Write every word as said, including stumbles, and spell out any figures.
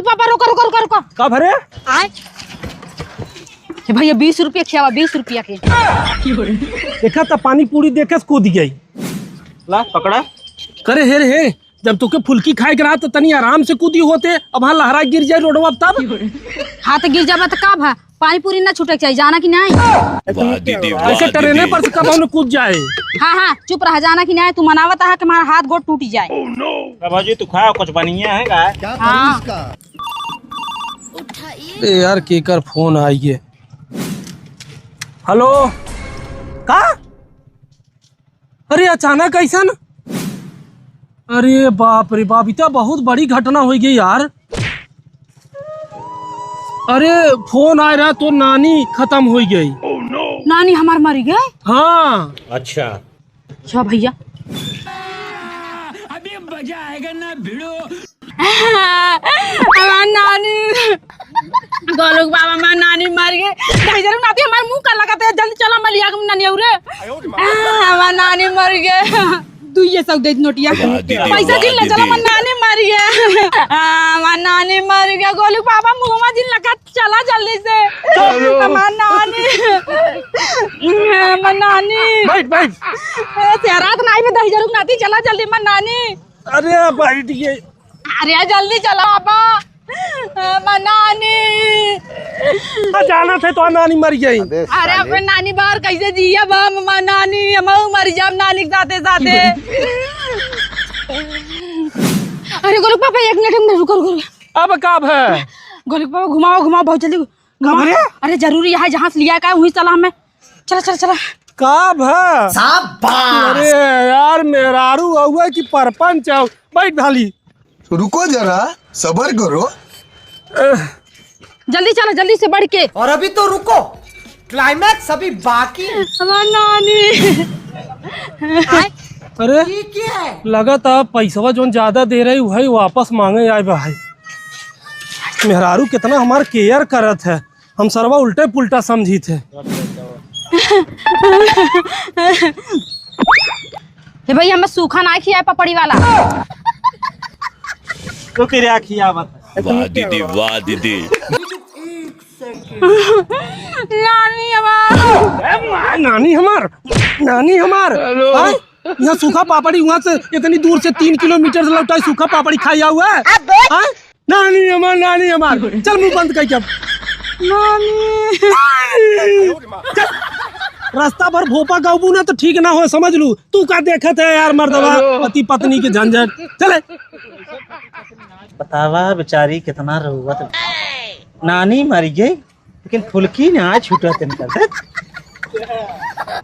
पापा, रुको, रुको, रुको, रुको। का भरे? आए। हे भैया, बीस रुपया खियावा, बीस रुपया के। देखा त पानी पूरी देखे से कूद गई। ला, पकड़ा। करे हे रे हे, जब तोके फुल्की खाए के रहा त तनी आराम से कूदी होते, अब हाँ लहरा गिर जाए रोडवा तब। हाँ त गिर जाबा त का भा, पानी पूरी ना छूटे के चाहिए, जाना कि नहीं? वाह दीदी, वाह ऐसे ट्रेने दीदी। पर से कब हम कूद जाए? हाँ, हाँ, चुप रहा, जाना कि नहीं? तू मनावत आहा कि हमारा हाथ गोड़ टूट जाए। का भौजी, तू खाओ, कुछ बढ़िया है का? क्या हाँ। करूँ इसका? अरे यार, केकर फोन आई है? हेलो, का? अरे, अचानक ऐसन? अरे बाप रे बाप, ई त बहुत बड़ी घटना होइ गई यार। अरे, फोन आए रहा तो नानी खत्म होइ गई। नानी हमार मरी गई? हाँ। अच्छा। अच्छा भैया। अभी मजा आएगा ना भिड़ो। हमार नानी, गोलू बाबा, हमार नानी मर गए। ढाई हजार नाती हमार मुंह का लगाते हैं, जल्दी चला मलिया के नानी और। हमार नानी मर गए। दुइये सौ दे नोटिया। वाह दीदी, पैसा वाह जिन ले चला, दीदी। हमार नानी मर गए। हमार नानी मर गए। गोलू बाबा मुंहवा जिन लगा, चला जल्दी से। चलो। हमार नानी, हमार नानी। बैठ, बैठ। ए, से रात नाई में ढाई हजार नाती, चला जल्दी, हमार नानी। अरे बैठ गए। अरे जल्दी चला बाबा, हमार नानी। आ, जाना थे तो नानी मर गई। अरे अबे अपने साले। नानी बाहर कैसे जिया बा, हमार नानी, हम मर जाब नानी के साथे साथे। अरे गोलू पापा, एक मिनट, एक मिनट, रुको, रुको, रुको। अब का भे? गोलू पापा, घुमाओ, घुमाओ, बहुत जल्दी घुमाओ। रे? अरे जरूरी है, जहाँ से लिया का है, वहीं चला हमें। चला, चला, चला। का भा? शाबाश। अरे यार, मेहरारू हुआ कि परपंच है। बैठ भाली। रुको जरा, सबर करो। जल्दी चला, जल्दी से बढ़ के। और अभी तो रुको, climax अभी बाकी है। हमार नानी। अरे, ये क्या है? लगत अब पैसवा जोन ज्यादा दे रही, वही वापस मांगे आए बा है। मेहरारू कितना हमार care करत है। हम सरवा उल्टे पुल्टा समझी थे। हे भैया, हमें सूखा ना खियाए पपड़ी वाला। तो के रे खिया बता। वाह दीदी, वाह दीदी। नानी हमार। ए, मा-, नानी हमार, नानी हमार। हेलो। हाँ? यहाँ सूखा पापड़ी, वहाँ से इतनी दूर से तीन किलोमीटर से लौटा है, सूखा पापड़ी खाया हुआ है। हाँ? नानी हमार, नानी हमार, चल मुंह बंद करके अब। नानी। चल। रास्ता भर भोपा गाउबू ना तो ठीक ना हो, समझ लू। तू का देखत है यार मर्दवा, हेलो। पति पत्नी के झंझट। चले। बतावा बेचारी कितना रोवत। नानी मर गई, लेकिन फुल्की ना छूटत इनकर।